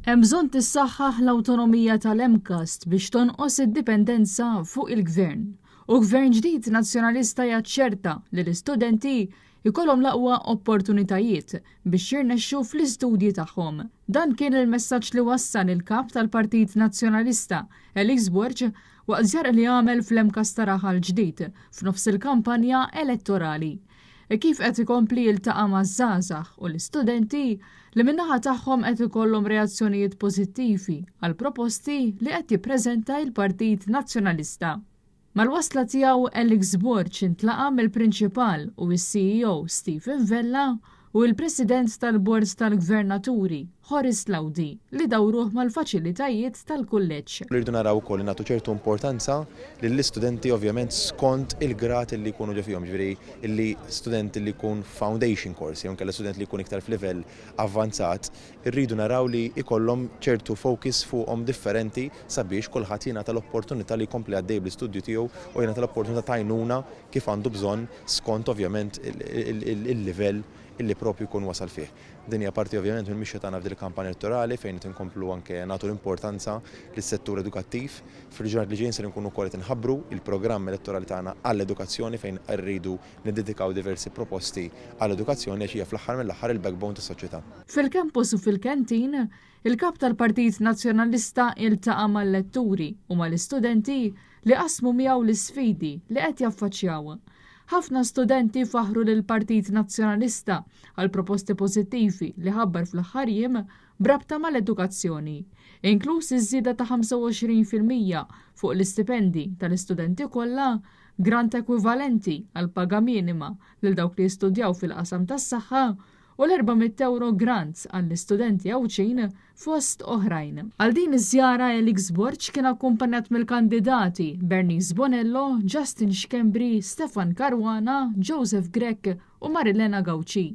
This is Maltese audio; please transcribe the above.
Hemm bżonn tissaħħaħ l-awtonomija tal-MCAST biex tonqos id-dipendenza fuq il-Gvern. U Gvern ġdid Nazzjonalista jaċċerta li l-istudenti jkollhom l-aqwa opportunitajiet biex jirnexxu fl-istudji tagħhom. Dan kien il-messaġġ li wassal il-Kap tal-Partit Nazzjonalista, Alex Borg, waqt żjara li għamel fl-MCAST ta' Raħal Ġdid f'nofs il-kampanja elettorali. E kif qed ikompli jiltaqa' maż-żgħażagħ u l-istudenti li min-naħa tagħhom qed ikollhom reazzjonijiet pożittivi għall-proposti li qed jippreżenta l-Partit Nazzjonalista. Mal-wasla tiegħu Alex Borg intlaqa' mill-Prinċipal u s-CEO Stephen Vella u l-President tal-Bord tal-Gvernaturi, Horace Laudi, li dawruh mal-faċilitajiet tal-kulleġġ. Irridu naraw ukoll li nagħtu ċertu importanza lill-istudenti ovvjament skont il-grad li jkunu ġo fihom, jiġifieri li student li jkun foundation course jew inkella student li jkun iktar f'livell avvanzat, irridu naraw li jkollhom ċertu focus fuqhom differenti sabiex kulħadd jingħata l-opportunità li jkompli għaddej bl-istudju tiegħu u jingħata l-opportunità ta' għajnuna kif għandu bżonn skont ovvjament il-livell illi propju jkun wasal fih. Din hija parti ovvjament mill-mixja tagħna f'din il-kampanja elettorali fejn qed inkomplu anke nagħtu l-importanza lis-settur edukattiv. Fil-ġranet li ġejjin ser inkunu wkoll qed inħabbru il-programm elettorali tagħna għall-edukazzjoni fejn rridu niddedikaw diversi proposti għall-edukazzjoni għax hija fl-aħħar mill-aħħar il-backbone tas-soċjetà. Fil-campus u fil-canteen, il-Kap tal-Partit Nazzjonalista iltaqa' mal-letturi u mal-istudenti li qasmu miegħu l-isfidi li qed jaffaċċjaw. Ħafna studenti faħħru lill-Partit Nazzjonalista għall-proposti pożittivi li ħabbar fl-aħħar jiem b'rabta mal-edukazzjoni, inkluż iż-żieda ta' 25% fuq l-istipendi tal-istudenti kollha, grant ekwivalenti għall-paga minima lil dawk li jistudjaw fil-qasam tas-saħħa u l-400 ewro grants għall-istudenti Għawdxin fost oħrajn. Għal din iż-żjara Alex Borg kien akkumpanjat mill-kandidati Bernice Bonello, Justin Schembri, Stefan Caruana, Joseph Grech u Marilena Gauci.